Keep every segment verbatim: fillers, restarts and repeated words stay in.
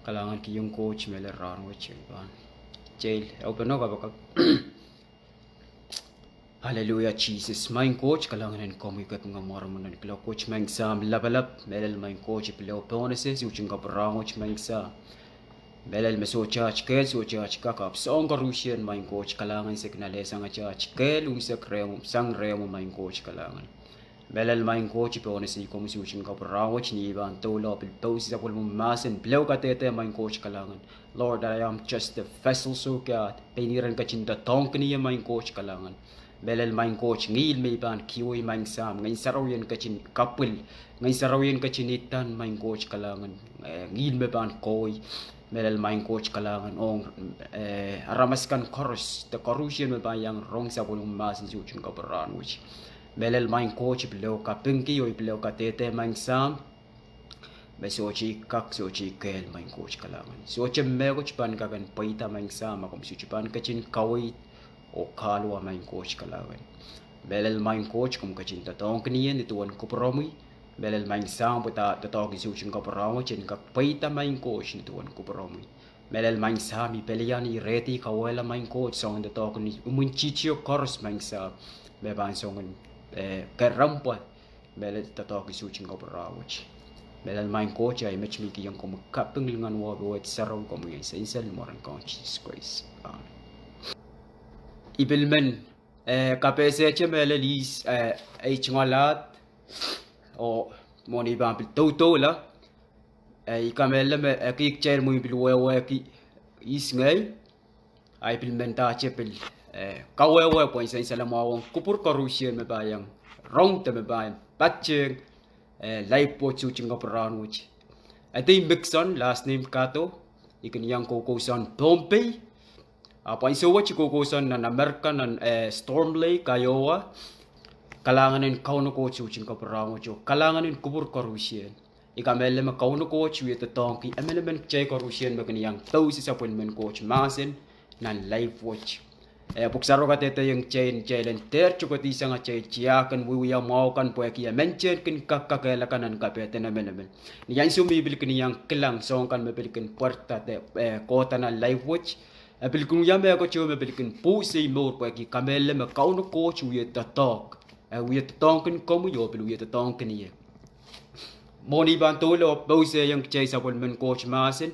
Kalahngan kihong Koht mehlel rahnwet. Kitail pahn, kitail, eh, open ong kapakap. Hallelujah, Jesus. Maing Koht, kalahngan en komwi, kaping mwaromwi nan kuloak wet, Maing Sahm Lapalap. Mehlel Maing Koht, I pil ehu pohnese soutik kapw en rahnwet, Maing Sahm. Mehlel me sohte aht kehl, sohte aht kak, ahpw soahng koaruhsie, Maing Koht, kalahngan, se kin alehsang aht kehl unsek rehmw, sang rehmw, Maing Koht, kalahngan. Mehlel Maing Koht, I pohnese komwi soutik kapw en rahnwet, ni I pahn doula oh pil pousehla sapwellimomwi mahsen, pil ehu kadehde, Maing Koht, kalahngan. Lord, I am just a vessel, oh God. Pein iren ketin doadoahngkin ie, Maing Koht, kalahngan. Mehlel Maing Koht, ngihl me I pahn kihwei, Maing Sahm, Ngehn Sarawi en ketin kapwil, Ngehn Sarawi en ketin idan, Maing Koht, kalahngan. Eh, ngihl me pahn kohwei. Mehlel Maing Koht, kalahngan, ong, eh, aramas kan koaros, de koaruhsie me pahn iang rong sapwellimomwi mahsen soutik kapw en rahnwet. Mehlel Maing Koht, I pil ehu kapingki oh I pil ehu kadehde, Maing Sahm, me sohte kak, sohte kehl, Maing Koht, kalahngan. Sohte mehkot pahn kak en pweida, Maing Sahm, ma komw sohte pahn ketin kaweid oh kahluwa, Maing Koht, kalahngan. Mehlel Maing Koht, komw ketin doadoahngkin ie ni duwen kupwuromwi. Mehlel Maing Sahm, pwe doadoahk en soutik kapw en rahnwet en kak pweida, Maing Koht, ni duwen kupwuromwi. Mehlel Maing Sahm, I pelian, I redi, I kawehla, Maing Koht, soangen doadoahk en imwintihti koaros, Maing Sahm, me pahn soangen, eh, kerempwa mehlel doadoahk en soutik kapw en rahnwet. Mehlel Maing Koht, iei met me I kihong komwi kaping, lingan, wahwehwehki sarawi, komwi en sansal, ni mwaren Kaun Sises Krais. Amen. I pil men, eh, kapehsehte mehlel ihs, eh, ei tungoal ahd, oh mwohn I pahn pil doudoula, eh, I kamehlele me, eh, ekei kitail mwein pil wehwehki ihs ngehi, ahi pil mendahte pil, eh, kawehwe pwehn sansal mwahu ong kupwur koaruhsie me pahn iang rong de me pahn patehng, eh, live wet soutik kapw en rahnwet. Edei Mixon, last name Kato, I kin iang koukousoan Pohnpei. Ahpw ansou wet I koukousoan nan Amerika nan, eh, Storm Lake, Iowa. Kalahngan en Kauno Koht soutik kapw en rahnwet oh kalahngan en kupwur koaruhsie. I kamehlele me Kauno Koht wie doadoahngki emenemen kitail koaruhsie me kin iang pousehla sapwellimen Koht mahsen nan live wet. Eh, pwuhk sarawio kadehdehiong kitail, kitail en dehr tokedihsang atail tiahk en wiewia mwahu kan pwehki e mentehn kin kak kakehlaka nan kapehden emenemen. Ni ansou me I pil kin iang kilang soahng kan me pil kin pwarada de, eh, kohda nan live wet, e pil kin wia mehkot ehu me pil kin pwoson ei mour pwehki I kamehlele me Kauno Koht wie doadoahk. E wie doadoahngkin komwi oh pil wie doadoahngkin ie. Mwohn I pahn doula oh pousehiong kitail sapwellimen Koht mahsen,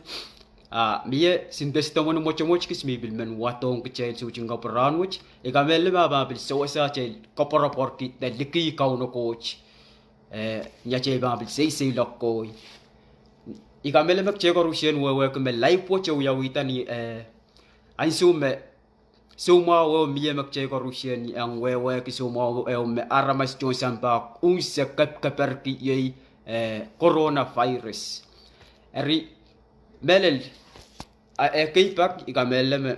ah, mie sin testimony mwotomwot kis me I pil men wadohng kitail soutik kapw en rahnwet. I kamehlele me e pahn pil sewese atail koapworopworki de likih Kauno Koht, eh, ni atail pahn pil seiseiloak kohwei. I kamehlele me kitail koaruhsie wehwehki me live wet e wiawihda ni, eh, ansou me soumwahu ehu mie me kitail koaruhsie iang wehwehki, soumwahu ehu me aramas tohn sampah unsek kep-, keperki iei, eh, coronavirus. Eri mehlel, ah, ekei pak I kamehlele me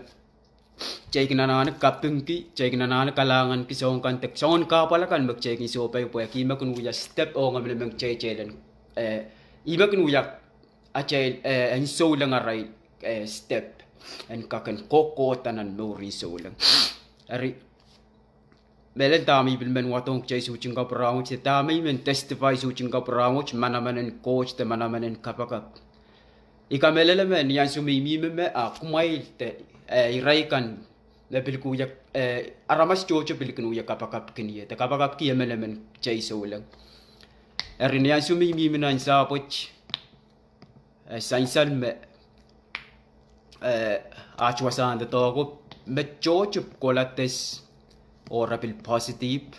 kitail kin anahne kapingki, kitail kin anahne kalahnganki soahng kan de soangen kahpwal akan me kitail kin sohpai pwehki ih me kin wia step ong emenemen kitail, kitail en, eh, ih me kin wia atail, eh, en souleng arail, eh, step en kak en kohkohda nan mour en souleng. Eri mehlel dahme I pil men wadohng kitail soutik kapw en rahnwet, dahme I men testify soutik kapw en rahnwet, manaman en Koht de manaman en kapakap. I kamehlele me ni ansou me I mihmi me, ah, kumwail de, eh, irail kan me pil kin wia, eh, aramas tohto pil kin wia kapakapkin ie de kapakapki emenemen kitail souleng. Eri ni ansou me I mihmi nan sahpwet, eh, sansal me, eh, aht wasahn doadoahko, me tohto kohla test oh re pil positive,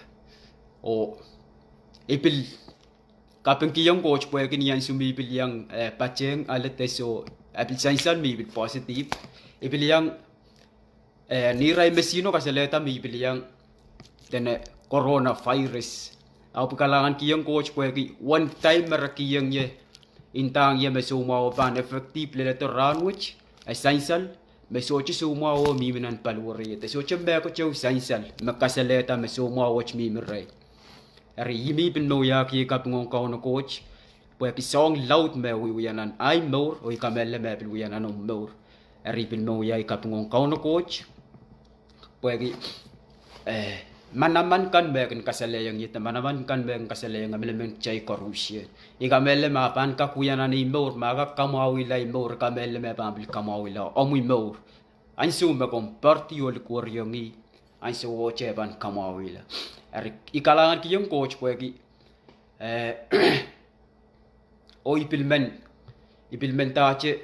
oh I pil kapingkihong Koht pwehki ni ansou me I pil iang, eh, patehng ale test oh e pil sansal me I pil positive, I pil iang, eh, ni irail me sihno kasalehda me I pil iang dene coronavirus. Ahpw I kalahngankihong Koht pwehki one time me re kihong ie, ndahng ie me soumwahu pahn effective leledo rahnwet, e sansal, me sohte soumwahu mihmi nan paliwere ie de sohte mehkot ehu sansal me kasalehda me soumwahu wet mihmi reh. Eri I mih pil men wiahki ei kaping ong Kauno Koht pwehki soahng laud me wiewia nan ahi mour oh I kamehlele me e pil wia nan omw mour. Eri I pil men wiahki ei kaping ong Kauno Koht pwehki, eh, manaman kan me kin kasalehiong ie, de manaman kan me kin kasalehiong emenemen kitail koarusie. I kamehlele ma pahn kak wia nan ei mour, ma kak kamwahwihala ei mour, I kamehlele me pahn pil kamwahwihala omwi mour. Ansou me komw poaridi oh likwerihong ih, ansowohte e pahn kamwahwihala. Eri I kalahngankihong Koht pwehki, eh, oh I pil men, I pil mendahte,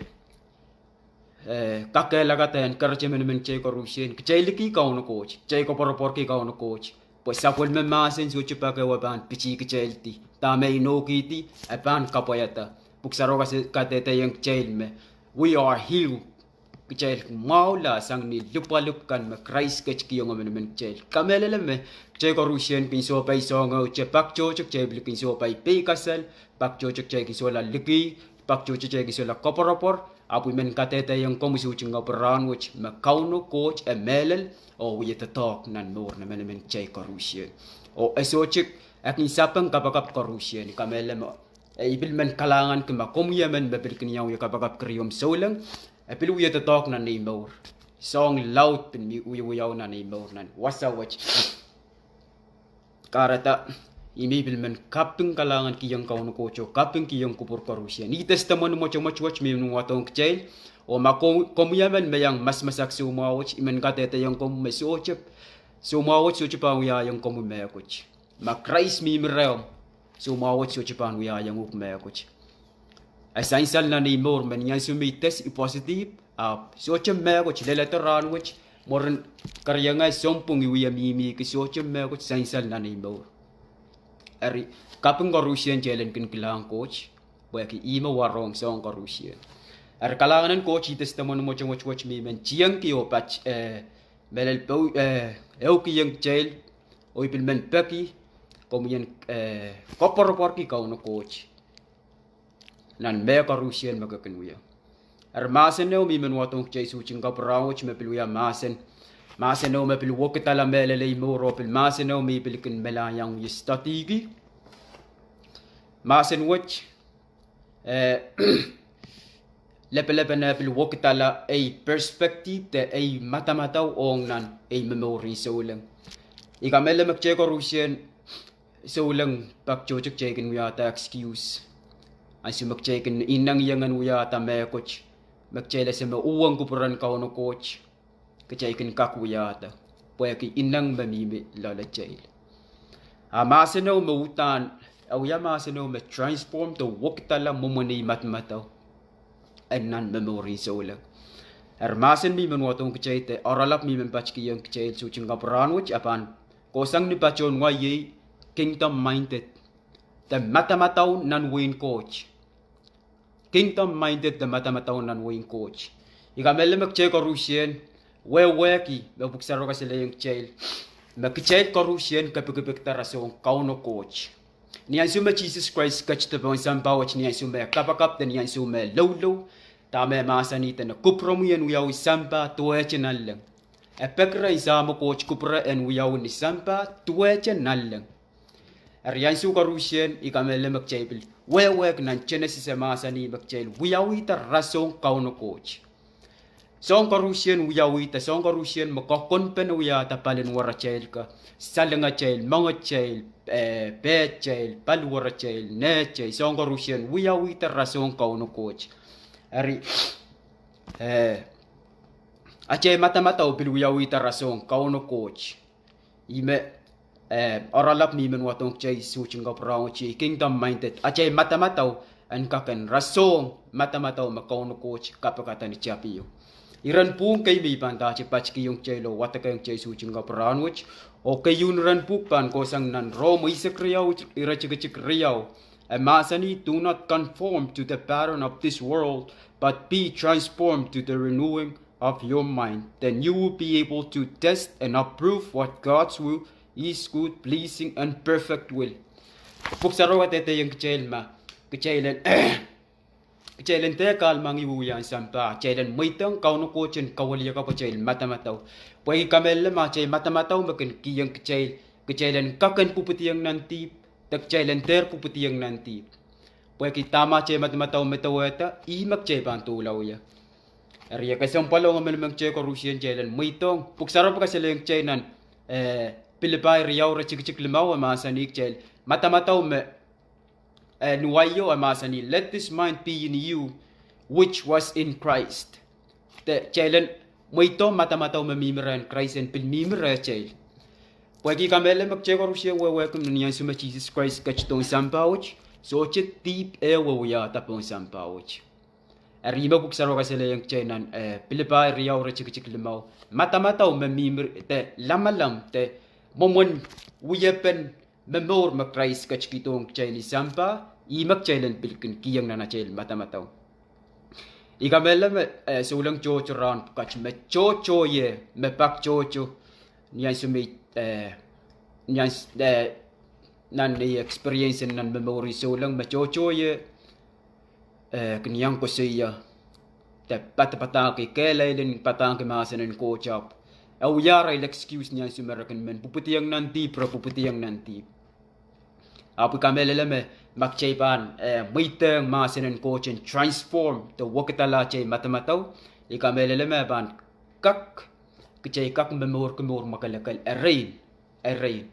eh, kakehlaka de en kerete emenemen kitail koarusie, kitail liki Kauno Koht, kitail koapworopworki Kauno Koht. Pwe sapwellime mahsen sohte pak ehu e pahn pitih kitaildi. Dahme inoukihdi, e pahn kapwaiada. Pwuhk Sarawi kadehdehiong kitail me we are healed. Kitail mwahula sang ni lipwalipw kan me Krais ketikihong emenemen kitail. Kamehlele me kitail koarusie kin sohpai soahng ehute, pak tohto kitail pil kin sohpai peikasal, pak tohto kitail kin solahr liki, pak tohto kitail kin solahr koapworopwor. Ahpw I men kadehdehiong komwi soutik kapw rahn wet me Kauno Koht e mehlel oh wie doadoahk nan mour en emenemen kitail koarusie. Oh e sohtik, e kin sapeng kapakap koarusie. I kamehlele me, eh, I pil men kalahnganki ma komwi emen me pil kin iang wie kapakapki riomw souleng, e pil wie doadoahk nan ei mour. Soahng laud pil mi wiewiawi nan ei mour nan wasa wet. Kahrehda I men pil men kaping kalahngankihong Kauno Koht oh kapingkihong kupwur koarusie. Ni testimony mwotomwot wet me I men wadohng kitail, oh ma komwi emen me iang masamasak soumwahu wet, I men kadehdehiong komw me sohte, soumwahu wet sohte pahn wiahiong komwi mehkot. Ma Krais mihmi rehmw, soumwahu wet sohte pahn wiahiong uhk mehkot. E sansal nan ei mour me ni ansou me I test I positive, ahpw sohte mehkot, leledo rahn wet, mwurin keriau ngehi sounpwong I wie mihmihki, sohte mehkot sansal nan ei mour. Eri, kaping koarusie kitail en kin kilang Koht, pwehki ih me warohng soahng koarusie. Eri kalahngan en Koht, I testimony mwotomwot wet me I men tiengki oh pat, eh, mehlel poh, eh, ehukihong kitail, oh I pil men peki, komwi en, eh, koapworopworki Kauno Koht nan mehkoarusie me ke kin wia. Eri mahsen ehu me I men wadohng kitail soutik kapw rahn wet me pil wia mahsen, mahsen ehu me pil wekidala mehlel ei mour oh pil mahsen ehu me I pil kin melahr iang wie studyki. Mahsen wet, eh, lepelepen e pil wekidala ei perspective de ei madamadau ong nan ei momour en souleng. I kamehlele me kitail koarusie souleng pak tohto kitail kin wiahda excuse. Ansou me kitail kin inengieng en wiahda mehkot, me kitail ese me uhwong kupwuren Kauno Koht, kitail kin kak wiahda, pwehki ineng me mihmi loalatail. A mahsen ehu me uhdahn, e wia mahsen ehu me transform de wekidala mwomwen ei madamadau en nan momour en souleng. Eri mahsen me I men wadohng kitail de oaralap me I men patikihong kitail soutik kapw rahn wet, e pahn kohsang ni patohwan wai iei kingdom minded, de madamadau nan wehin Koht. Kingdom minded de madamadau nan wehin Koht. I kamehlele me kitail koarusie wehwehki me Pwuhk Sarawi kasalehiong kitail, me kitail koarusie kepikipikda rasehng Kauno Koht. Ni ansou me Sises Krais ketidi pohn sampah wet, ni ansou me kapakap de ni ansou me loulou, dahme e mahsanih de, e kupwuromwi en wiawi sampah duwehte nanleng. E peki rehn Sahmo Koht kupwure en wiawi ni sampah duwehte nanleng. Eri ansou koarusie I kamehlele me kitail pil wehwehki nan Senesis e mahsanih me kitail wiawihda rasehng Kauno Koht. Soahng koarusie wiawihda, soahng koarusie me koakoanpene wiahda paliweratail, ka salengatail, moangatail, eh, pehtail, paliweratail, nehtail, soahng koarusie wiawihda rasehng Kauno Koht. Eri, eh, atail madamadau pil wiawihda rasehng Kauno Koht. Ih me, eh, oaralap me I men wadohng kitail soutik kapw rahn wet iei kingdom minded. Atail madamadau en kak en rasehng madamadau me Kauno Koht kapikada ni tapio. Iren pwuhk kei me I pahn dahte patikihong kitail oh wadekohng kitail soutik kapw rahn wet, oh keieun iren pwuhk pahn kohsang nan Rom eisek riau, iretikitik riau. E mahsanih, do not conform to the pattern of this world, but be transformed to the renewing of your mind. Then you will be able to test and approve what God's will, His good, pleasing, and perfect will. Pwuhk Sarawi kadehdehiong kitail me kitail en, kitail en dehr kahlemengih wiewia en sampah, kitail en mweidohng Kauno Koht en kawiliakapw atail madamadau. Pwe I kamehlele me atail madamadau me kin kihong kitail, kitail en kak en pwupwidiong nan dihp, de kitail en dehr pwupwidiong nan dihp. Pwehki dahme atail madamadau medewehda, ih me kitail pahn doula wia. Eri e kesempwal ong emenemen kitail koarusie kitail en mweidohng. Pwuhk Sarawi kasalehiong kitail nan, eh, Pilipai riau iretikitik limau e mahsanih kitail madamadau me, eh, nuwaio e mahsanih, "Let this mind be in you, which was in Christ." De kitail en mweidohng madamadau me mihmi rehn Krais en pil mihmi rehtail. Pwehki kamehlele me kitail koarusie wehwehki ni ansou me Sises Krais ketidohng sampah wet, sohte dihp ehu e wiahda pohn sampah wet. Eri me Pwuhk Sarawi kasalehiong kitail nan, eh, Pilipai riau iretikitik limau, madamadau me mihmi de lamalam de mwomwen wiepen momour me Krais ketikihdohng kitail ni sampah, ih me kitail en pil kin kihong nan atail madamadau. I kamehlele me, eh, souleng tohto rahn pwukat me tohto ie, me pak tohto, ni ansou me, eh, ni ans-, eh, nan ni experience nan momour souleng me tohto ie, eh, kin iang koasoia de padapadahngki, kehlail en padahngki mahsen en Koht ahpw e wia arail excuse ni ansou me re kin men pwupwidiong nan dihp, re pwupwidiong nan dihp. Ahpw I kamehlele me ma kitail pahn, eh, mweidehng mahsen en Koht en transform de wekidala atail madamadau, I kamehlele me pahn kak, kitail kak momourki mour mwakelekel erein, erein.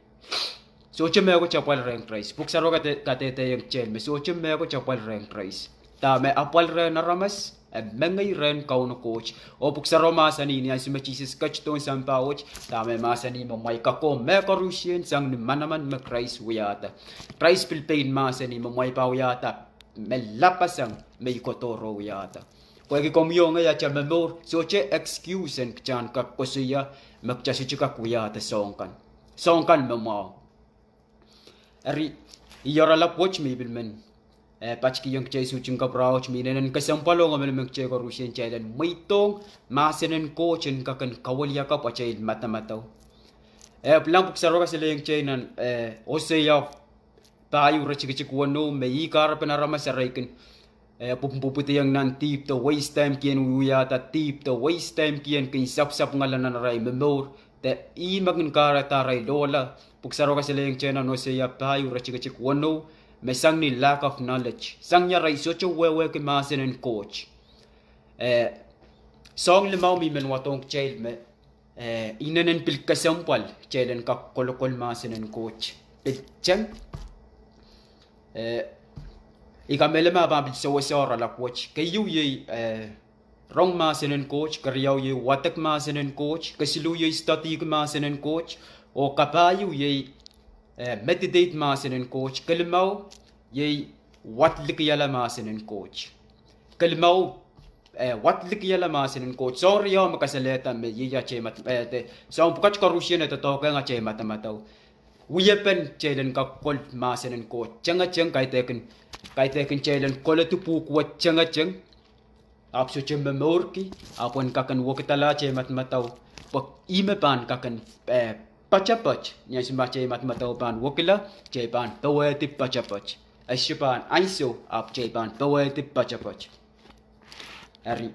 Sohte mehkot apwal rehn Krais. Pwuhk Sarawi kade-, kadehdehiong kitail me sohte mehkot apwal rehn Krais. Dahme apwal rehn aramas, e mengei rehn Kauno Koht. Oh Pwuhk Sarawi mahsanih ni ansou me Sises ketidohng sampah wet, dahme mahsanih me kumwail kak ong mehkoaruhsie sang ni manaman me Krais wiahda. Krais pil pein mahsanih me kumwail pahn wiahda me lapasang me I kohdo re wiahda. Pwehki komwi oh ngehi atail momour sohte excuse en kitail en kak koasoia me kitail sohte kak wiahda soahng kan, soahng kan me mwahu. Eri, ih oaralap wet me I pil men, eh, patikihong kitail soutik kapwurahwet me inenen kesempwal ong emenemen kitail koaruhsie kitail en mweidohng mahsen en Koht en kak en kawiliakapw atail madamadau. Eh, pil ahng Pwuhk Sarawi kasalehiong kitail nan, eh, Hosea pahieu iretikitik weneu me ih kahrepen aramas arail kin, eh, pwupwupwidiong nan dihp de waste time kien wiahda dihp de waste time kien kin sapsapwungala nan arail momour. De ih me kin kahrehda arail lohla. Pwuhk Sarawi kasalehiong kitail nan Hosea pahieu iretikitik weneu me sang ni lack of knowledge, sang ni arail sohte wehwehki mahsen en Koht. Eh, soahng limau me I men wadohng kitail me, eh, inenen pil kesempwal kitail en kak kolokol mahsen en Koht. Pil teng, eh, I kamehlele me pahn pil sewese oaralap wet. Keieu iei, eh, rong mahsen en Koht, keriau iei wadek mahsen en Koht, kesiluh iei studyki mahsen en Koht, oh kapahieu iei, eh, meditate mahsen en Koht, kelimau iei wadlikihala mahsen en Koht. Kelimau, eh, wadlikihala mahsen en Koht. Soahng riau me kasalehda me iei atail mad-, eh, de, soahng pwukat koaruhsie e doadoahkehng atail madamadau. Wiepen kitail en kak kol mahsen en Koht tengeteng, kaidehkin, kaidehkin kitail en koledi pwuhk wet tengeteng, ahpw sohte momourki, ahpw en kak en wekidala atail madamadau, pwe ih me pahn kak en, eh, poatopoat, ni ansou me atail madamadau pahn wekila, kitail pahn powehdi poatopoat. E sohte pahn ansou, ahpw kitail pahn powehdi poatopoat. Eri,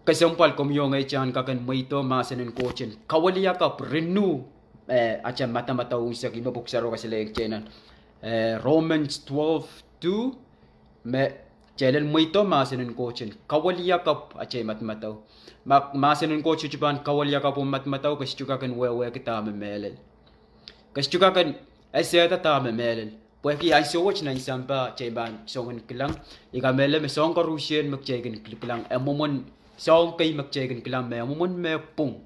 kesempwal komwi oh ngehi kitail en kak en mweidohng mahsen en Koht en kawiliakapw, renew, eh, atail madamadau unsek, ih me Pwuhk Sarawi kasalehiong kitail nan, eh, Romans twelve two, me kitail en mweidohng mahsen en Koht en kawiliakapw atail madamadau. Ma mahsen en Koht sohte pahn kawiliakapw madamadau, ke sohte kak en wehwehki dahme mehlel. Ke sohte kak en esehda dahme mehlel. Pwehki ansou wet nan sampah kitail pahn soangen kilang. I kamehlele me soahng koaruhsie me kitail kin kil-, kilang, e mwomwen, soahng kei me kitail kin kilang me e mwomwen me pwung.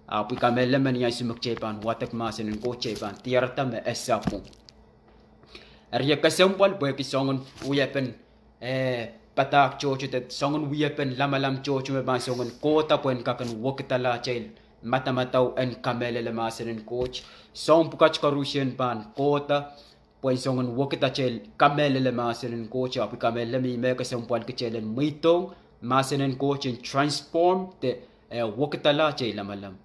Ahpw I kamehlele me ni ansou me kitail pahn wadek mahsen en Koht kitail pahn diarada me e sapwung. Eri e kesempwal pwehki soangen wiepen, eh, padahk tohto de soangen wiepen lamalam tohto me pahn soangen kohda pwehn kak en wekidala atail madamadau en kamehlele mahsen en Koht. Soahng pwukat koaruhsie pahn kohda pwehn soangen wekida atail kamehlele mahsen en Koht, ahpw I kamehlele me ih me kesempwal kitail en mweidohng mahsen en Koht en transform de, eh, wekidala atail lamalam.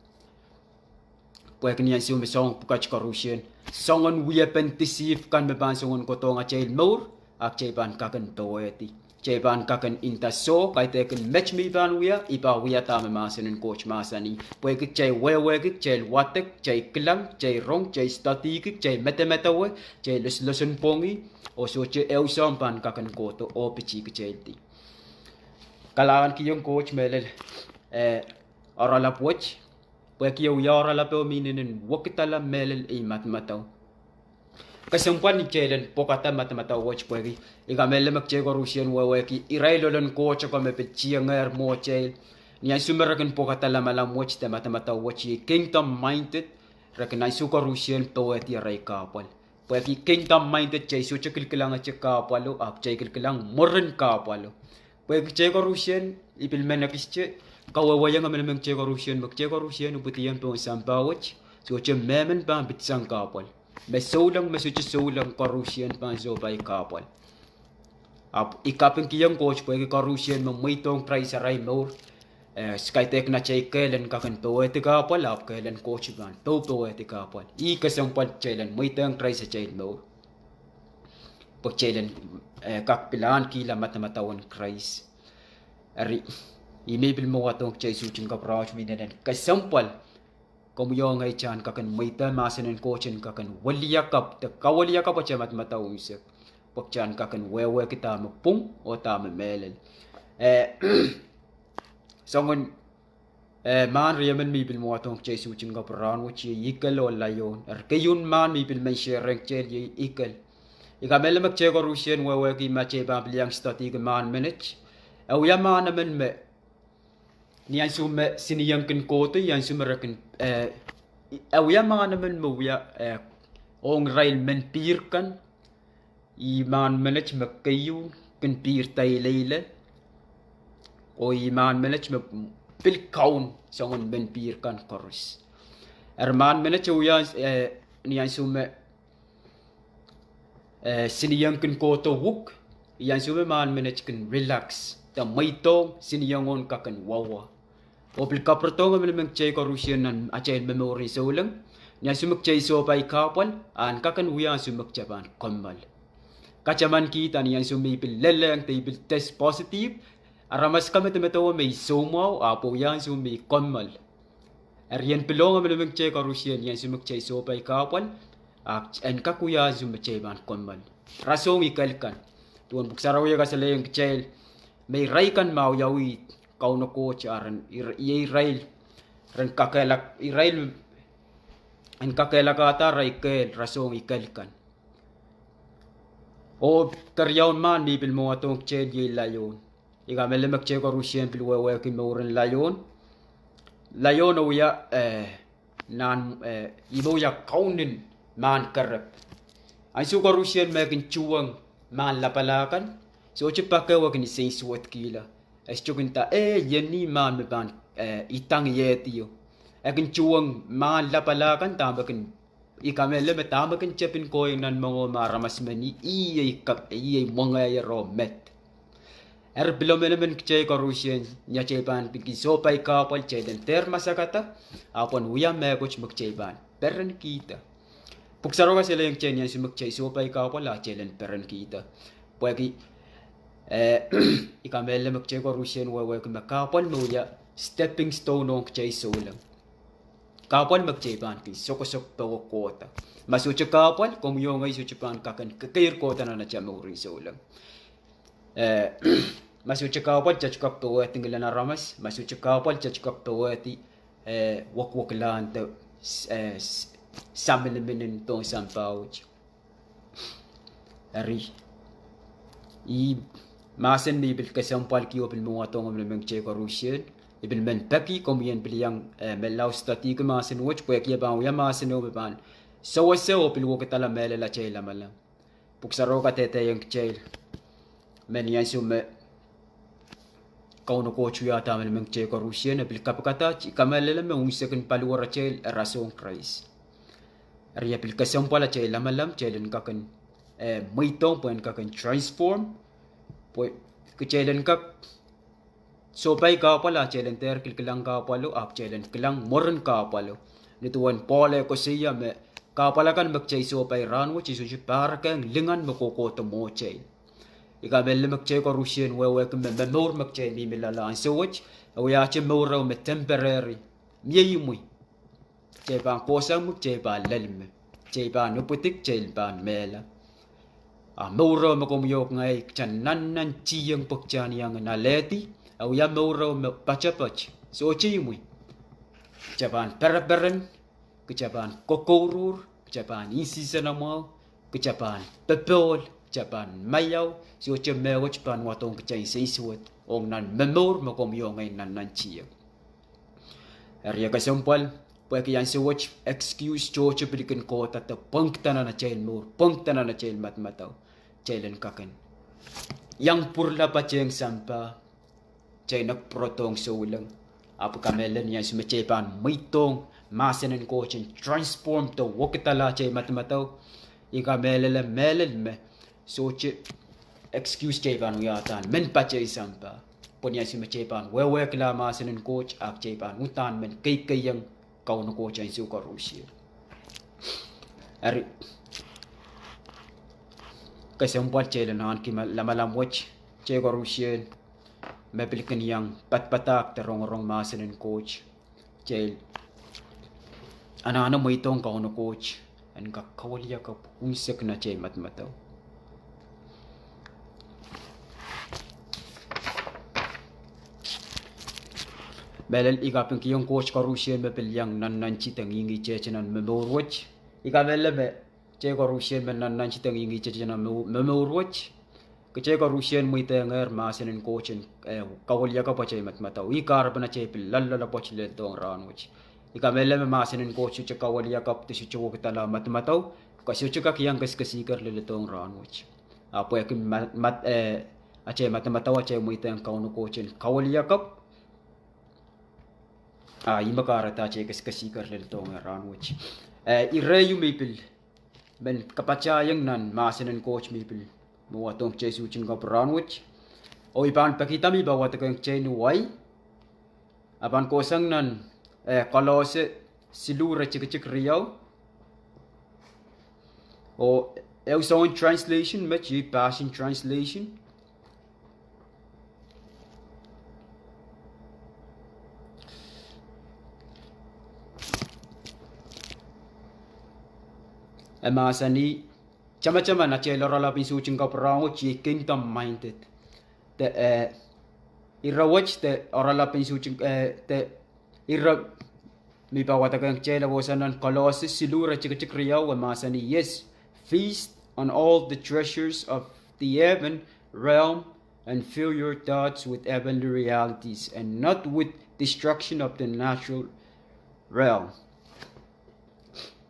Pwehki ni ansou me soahng pwukat koaruhsie, soangen wiepen deceive kan me pahn soangen kohdohng atail mour, a kitail pahn kak en powehdi. Kitail pahn kak en nda soh, kaidehkin met me I pahn wia, I pahn wia dahme mahsen en Koht mahsanih. Pwehki kitail wehwehki, kitail wadek, kitail kilang, kitail rong, kitail studyki, kitail medemedewe, kitail loslosonpwongih, oh sohte ehu soahng pahn kak en kohdo oh pitih kitaildi. Kalahngan kihong Koht mehlel, eh, oaralap wet. Pwehki e wia oaralap ehu me inenen wekidala mehlel ei madamadau. Kesempwal ni kitail en pwokada madamadau wet pwehki I kamehlele me kitail koarusie wehwehki irail ohl en Koht ko me pil tiengehr mwohtail. Ni ansou me re kin pwokada lamalam wet de madamadau wet iei kingdom minded, re kin ansou koarusie powehdi arail kahpwal. Pwehki kingdom minded kitail sohte kilkilangete kahpwalo, ahpw kitail kilkilang mwurin kahpwalo. Pwehki kitail koarusie, I pil men ekiste, kawehwehiong emenemen kitail koarusie, me kitail koarusie ipwidiong pohn sampah wet, sohte mehmen pahn pitsang kahpwal. Me souleng, me sohte souleng, koarusie pahn sohpai kahpwal. Ahpw I kapingkihong Koht pwehki koarusie me mweidohng Krais arail mour, eh, se kaidehk nan atail kehl en kak en powehdi kahpwal, ahpw kehl en Koht pahn poupowehdi kahpwal. Ih kesempwal kitail en mweidohng Krais atail mour, pwe kitail en, eh, kak pil ahnikihla madamadau en Krais. Eri, ih me I pil mwowadong kitail suhtin kapwurahsang me inenen kesempwal komwi oh ngehi kitail en kak en mweida mahsen en Koht en kak en weliakapw, de kaweliakapw atail madamadau unsek, pwe kitail en kak en wehwehki dahme pwung oh dahme mehlel. Eh, soangen, eh, mahn riemen me I pil mwowadong kitail suhtin kapwurahsang wet iei eagle oh lion. Eri keieun mahn me I pil men share rehn kitail iei eagle. I kamehlele me kitail koarusie wehwehki ma kitail pahn pil iang studyki mahn menet, e wia mahn emen me ni ansou me sinieng kin kohdo, iei ansou me re kin, eh, e wia mahn emen me wia, eh, ong irail menpihr kan, ih mahn menet me keieu kin pihr daileile, oh ih mahn menet me pil kaun soangen menpihr kan koaros. Eri mahn menet e wia, eh, ni ansou me eh, sinieng kin kohdo wuk, iei ansou me mahn menet kin relax, de mweidohng sinieng en kak en wawa. Oh pil kapwuredohng emenemen kitail koarusie nan atail momour en souleng, ni ansou me kitail sohpai kahpwal, en kak en wia ansou me kitail pahn kommoal. Katamankihda ni ansou me I pil lelehng de I pil test positive, aramas kamedemedewe me I soumwahu, ahpw wia ansou me I kommoal. Eri en pilohng emenemen kitail koarusie ni ansou me kitail sohpai kahpwal, ahpw en kak wia ansou me kitail pahn kommoal. Rasehng eagle kan. Duwen Pwuhk Sarawi e kasalehiong kitail me irail kan me wiawi Kauno Koht, a ren, ir-, iei irail, ren kakehlak, irail en kakehlakada arail kehl rasehng eagle kan. Oh keriaun mahn me I pil mwowadong kitail iei lion. I kamehlele me kitail koarusie pil wehwehki mouren lion. Lion e wia, eh, nan, eh, ih me wia kaunen mahn kerep. Ansou koarusie me e kin tuhwong mahn lapala kan, sohte pak ehu e kin nsensuwedkihla. E sohte kin nda, eh, ien ih mahn me pahn, eh, idang iehdi o. E kin tuhwong mahn lapala kan dahme kin I kamehlele me dahme kin tepin kohieng nan mohngiong me aramas men, ih, ih ei ka-, ih ei mwengehier oh met. Eri pil emenemen kitail koarusie, ni atail pahn pil kin sohpai kahpwal, kitail en dehr masakada, ahpw en wia mehkot me kitail pahn perenkihda. Pwuhk Sarawi kasalehiong kitail ni ansou me kitail sohpai kahpwal, a kitail en perenkihda. Pwehki, eh, I kamehlele me kitail koarusie wehwehki me kahpwal me wia stepping stone ong kitail souleng. Kahpwal me kitail pahn kin sokosok powe kohda. Ma sohte kahpwal, komwi oh ngehi sohte pahn kak en kekeir kohda nan atail mour en souleng. Eh, ma sohte kahpwal, kitail sohte kak powehdi ngilen aramas, ma sohte kahpwal, kitail sohte kak powehdi, eh, wekwekilahn de, eh, s-, saminimin pohn sampah wet. Eri, ih mahsen me I pil kesempwalki oh pil mwowadong emenemen kitail koarusie. I pil men peki komwi en pil iang, eh, menlau studyki mahsen wet, pwehki e pahn wia mahsen ehu me pahn sewese oh pil wekidala mehlel atail lamalam. Pwuhk Sarawi kadehdehiong kitail me ni ansou me Kauno Koht wiahda emenemen kitail koarusie, e pil kapikada, I kamehlele me unsek en paliwaratail e rasehng Krais. Eri e pil kesempwal atail lamalam, kitail en kak en, eh, mweidohng pwe en kak en transform, pwe kitail en kak sohpai kahpwal, a kitail en dehr kilkilang kahpwalo, ahpw kitail en kilang mwurin kahpwalo. Ni duwen Pohl e koasoia me kahpwal akan me kitail sohpai rahnwet, e sohte pahrekehng lingan me kohkohdo mwohtail. I kamehlele me kitail koarusie wehwehki me mour me kitail mihmi loale ansou wet, e wiahte mour ehu me temporary, mie imwi. Kitail pahn kohsang me kitail pahn lel me, kitail pahn ipwidi, kitail pahn mehla. A mour ehu me komwi oh ngehi kitail nannantihong pwe kitail en iang alehdi, e wia mour ehu me poatopoat, sohte imwi. Kita pahn pereperen, kita pahn kokouruhr, kita pahn insenamwahu, kita pahn popohl, kita pahn maiau, sohte mehkot pahn wadohng kitail nsensuwed ong nan momour me komwi oh ngehi nannantihong. Eri e kesempwal, pwehki ansou wet excuse tohto pil kin kohda de pwengda nan atail mour, pwengda nan atail madamadau, kitail en kak en iang pwurala patehng sampah, kitail en pwurodohng souleng. Ahpw I kamehlele ni ansou me kitail pahn mweidohng mahsen en Koht en transform de wekidala atail madamadau, I kamehlele mehlel me sohte excuse kitail pahn wiahda men patehng sampah. Pwe ni ansou me kitail pahn wehwehkihla mahsen en Koht, ahpw kitail pahn uhdahn men keikeiong Kauno Koht ansou koarusie. Eri, kesempwal kitail en ahneki ma-, lamalam wet, kitail koarusie me pil kin iang padapadahk de rongorong mahsen en Koht, kitail anahne mweidohng Kauno Koht en kak kawiliakapw unsek nan atail madamadau. Mehlel I kapingkihong Koht koarusie me pil iang nannanti de ngihngih tehte nan momour wet. I kamehlele me kitail koarusie me nannanti de ngihngih tehte nan mo-, momour wet, kitail koarusie mweidohngehr mahsen en Koht en, eh, kawiliakapw atail madamadau. Ih kahrepen atail pil loalloalopwoat leledohng rahnwet. I kamehlele me mahsen en Koht sohte kawiliakapw de sohte wekidala madamadau, ke sohte kak iang kesikesiker leledohng rahnwet. Ah pwehki ma-, mad-, eh, atail madamadau atail mweidohng Kauno Koht en kawiliakapw, ah ih me kahrehda atail kesikesiker leledohng rahnwet. Eh, ire ieu me I pil men kapatahiong nan mahsen en Koht me I pil me wadohng kitail soutin kapw rahnwet, oh I pahn pekihda me I pahn wadekohng kitail ni wai, a pahn kohsang nan, eh, Kolose siluh iretikitik riau, oh ehu soangen translation met iei Passion Translation. E mahsanih, tamataman atail oaralap en soutin kapw rahnwet iei kingdom minded. De, eh, ire wet de oaralap en soutin, eh, de ire me I pahn wadekohng kitail e kohsang nan Kolose siluh iretikitik riau, e mahsanih, yes, feast on all the treasures of the heaven realm and fill your thoughts with heavenly realities and not with destruction of the natural realm.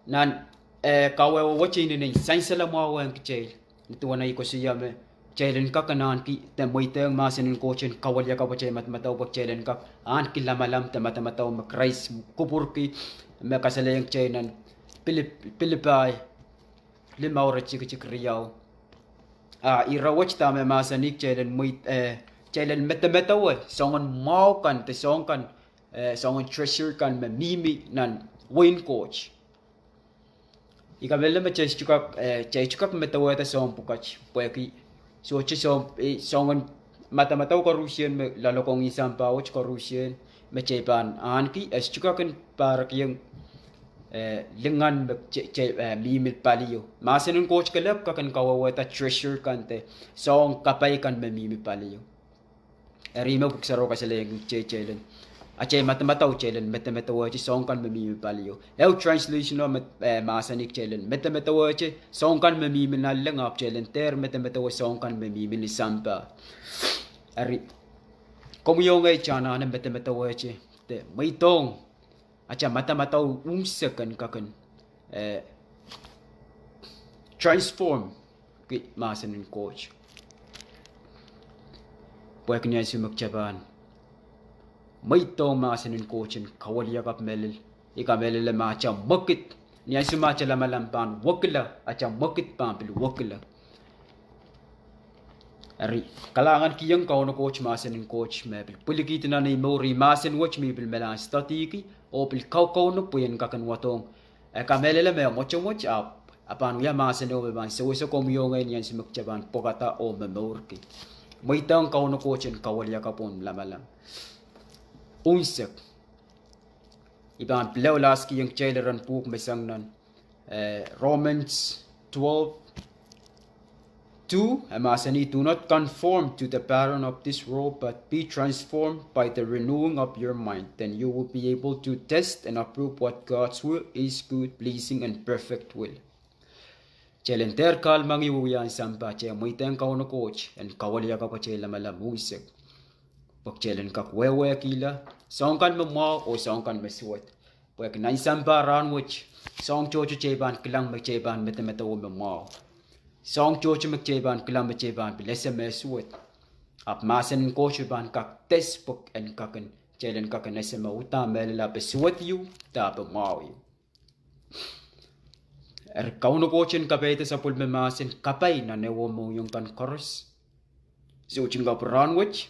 Nan, eh, kawehwe wet e inenen sansal mwahu ong kitail. Ni duwen ei koasoia me kitail en kak ahneki de mweidohng mahsen en Koht en kawiliakapw atail madamadau pwe kitail en kak ahneki lamalam de madamadau me Krais kupwurki, me kasalehiong kitail nan Pilip-, Pilipai limau iretikitik riau. Ah ire wet dahme mahsanih, kitail en mwei-, eh, kitail en medemedewe soangen mwahu kan de soahng kan, eh, soangen treasure kan me mihmi nan wehin Koht. I kamehlele me kitail sohte kak, eh, kitail sohte kak medewehda soahng pwukat, pwehki sohte soahng, eh, soangen madamadau koaruhsie me loalokong sampah wet koaruhsie me kitail pahn ahneki, eh, sohte kak en pahrekiong, eh, lingan me kitail, kitail, eh, mihmi palio. Mahsen en Koht kelehpw kak en kawehwehda treasure kan de soahng kapai kan me mihmi palio. Eri me Pwuhk Sarawi kasalehiong kitail, kitail en, atail madamadau kitail en medemedewehte soahng kan me mihmi palio. Ehu translation o me, eh, mahsanih kitail en medemedewehte soahng kan me mihmi nanleng, ahpw kitail en dehr medemedewe soahng kan me mihmi ni sampah. Eri, komwi oh ngehi anahne medemedewehte de mweidohng atail madamadau unsek en kak en, eh, transform ki mahsen en Koht. Pwehki ni ansou me kitail pahn mweidohng mahsen en Koht en kawiliakapw mehlel, I kamehlele me atail mwekid, ni ansou me atail lamalam pahn wekila, atail mwekid pahn pil wekila. Eri, kalahngan kihong Kauno Koht mahsen en Koht me pil pwilikihdi nan ei mour. Ih mahsen wet me I pil melahn studyki oh pil kaukauno pwe I en kak en wadohng. E kamehlele me mwotomwot, ahpw, a pahn wia mahsen ehu me pahn sewese komwi oh ngehi ni ansou me kitail pahn pwekada oh momourki. Mweidohng Kauno Koht en kawiliakapw ong lamalam unsek. I pahn pil ehu last kihong kitail iren pwuhk me sang nan, eh, Romans twelve, Two, e mahsanih, do not conform to the pattern of this world, but be transformed by the renewing of your mind. Then you will be able to test and approve what God's will is, good, pleasing, and perfect will. Kitail en dehr kahlemengih wiewia en sampah, kitail mweidehng Kauno Koht en kawiliakapw atail lamalam unsek, pwe kitail en kak wehwehkihla soahng kan me mwahu oh soahng kan me suwed. Pwehki nan sampah rahnwet, soahng tohto kitail pahn kilang me kitail pahn medemedewe me mwahu. Soahng tohto me kitail pahn kilang me kitail pahn pil ese me suwed. Ahpw mahsen en Koht me pahn kak test pwe en kak en, kitail en kak en ese me uhdahn mehlel, dahpe suwed ieu, dahpe mwahu ieu. Eri Kauno Koht en kapeida sapwellime mahsen kapai nan ehuehu mohngiong kan koaros. Soutik en kapw rahnwet,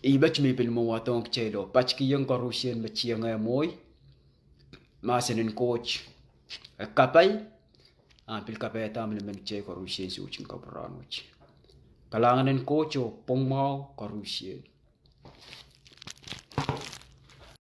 ih met me I pil mwahudohng kitail oh patkihong koaruhsie me tiengeh mwohi, mahsen en Koht e kapai, ahpw pil kapaiada emenemen kitail koaruhsie soutik en kapw rahnwet. Kalahngan en Koht e pwong mwahu koaruhsie.